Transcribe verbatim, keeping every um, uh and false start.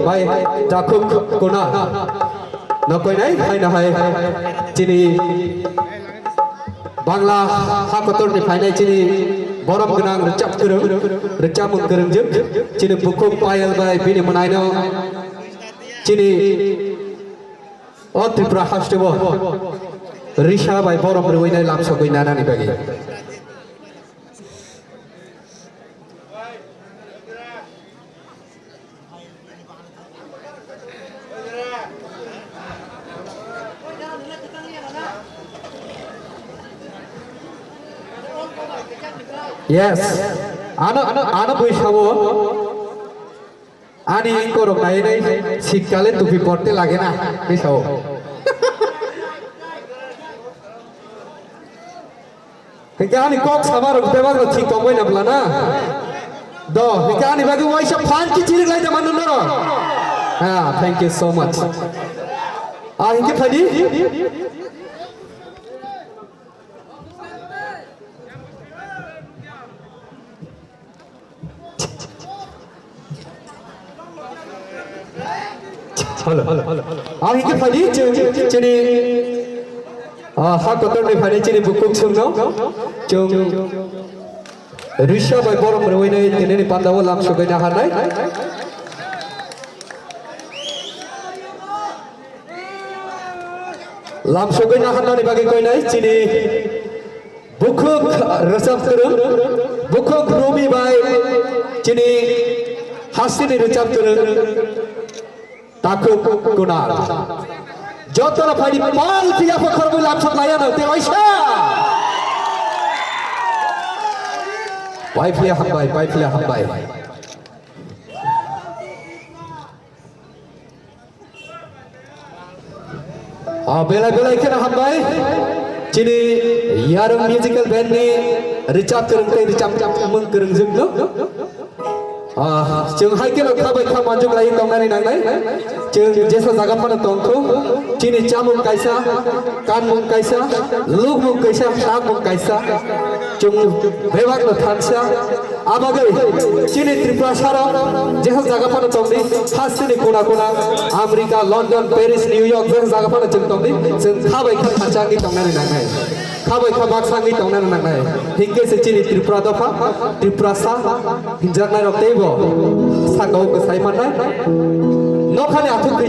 Bai Takhuk Kuna. Nokoinai haino hai chini Bangla ha kotorni phainai chini borom gwnang rwchap kwrwng, rwchapmung kwrwngjwk chini bukhuk Payal bai bini mwnaino chini o Tripura hasteo risa bai borom rwinai lamsogwi nanani bagwi. Yes. Ano, ano, ano bui sabo. Ani korok nai nai sikkale tupi porte lage na. Bui sabo. Hingke ani kok sama rok bebak rok thik tongbai na bla na. Do, hingke ani bagwi waisa phan ki chirik lai da manu noro. Ah, thank you so much. Ah, hingke phadi. Hello. Ang hingke phadi chini, ah, ha kotor ni phadi chini bukuk sungno. Chung risa bai borom rwinai tini ni panda o lam sugaina hanai. Lam sogwi naharnani bagwi koinai chini bukhuk rwchap kwrwng, bukhuk Rumi bai chini hasteni rwchap kwrwng Takhuk Kunal. Jotono phaidi pal phiya pho khoroknwi lam sok laiya no te waisa. Pai phiya hambai, pai phiya hambai. Ah, belai belai kheno hambai. Chini Yarung Musical Band ni rwchap kwrwng tei rwchapmung kwrwngjwk no. Ah, chwng hai kheno kha bai kha manjwk lai tongnani nangnai. Chwng jesa jaga phano tongkho. Chini chamung kaisa, kanmung kaisa, lukmung kaisa, takmung kaisa. Chwng bebak no thansa. Abagwi chini Tripura saro jeha jaga phano tongdi, hasteni kona kona, America, London, Paris, New York, jeha jaga phano chwng tongdi, chwng kha bai kha khachangwi tongnani nangnai. Kha bai kha baksangwi tongnani nangnai. Hinkhe se chini Tripura dopha, Tripura sa, hinjaknai rok teibo sakao kwsai mannai. Nokhani athuk